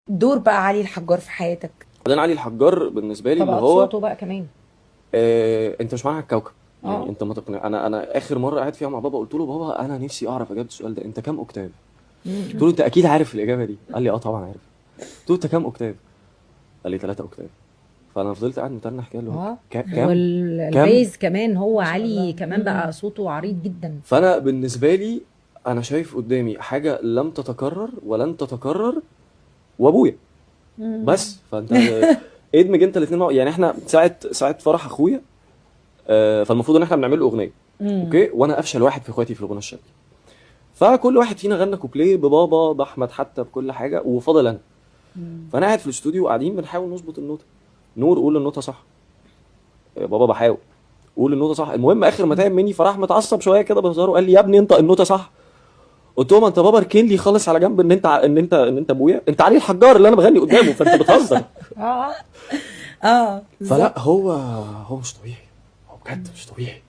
دور بقى علي الحجار في حياتك. بعدين علي الحجار بالنسبة لي اللي طبقات هو صوته بقى كمان. انت مش معانا على الكوكب يعني. انت ما تقنع. انا اخر مرة قاعد فيها مع بابا قلت له بابا انا نفسي اعرف اجابه السؤال ده، انت كام octave؟ قلت له انت اكيد عارف الاجابة دي. قال لي اه طبعا عارف. قلت له انت كام octave؟ قال لي 3 octave. فانا فضلت قاعد متنح كده اللي هو كام؟ وال bass كمان هو علي كمان بقى صوته عريض جدا. فانا بالنسبة لي انا شايف قدامي حاجة لم تتكرر ولن تتكرر، وابويا بس. فانت ادمج انت الاثنين مع يعني. احنا ساعة فرح اخويا، فالمفروض ان احنا بنعمل له اغنية، okay، وانا افشل واحد في اخواتي في الغنى الشرقي، فكل واحد فينا غنى كوبليه ببابا باحمد حتى بكل حاجة، وفضل انا. فانا قاعد في الاستوديو قاعدين بنحاول نظبط النوته. نور قول النوته صح يا بابا، بحاول قول النوته صح. المهم اخر ما تعب مني فراح متعصب شوية كده بهزاره قال لي يا ابني انت النوته صح. قلت له ما انت بابا ركن لي خالص على جنب ان انت ان انت ان انت ابويا، انت علي الحجار اللي انا بغني قدامه، فانت بتهزر. فلا هو مش طبيعي، هو بجد مش طبيعي.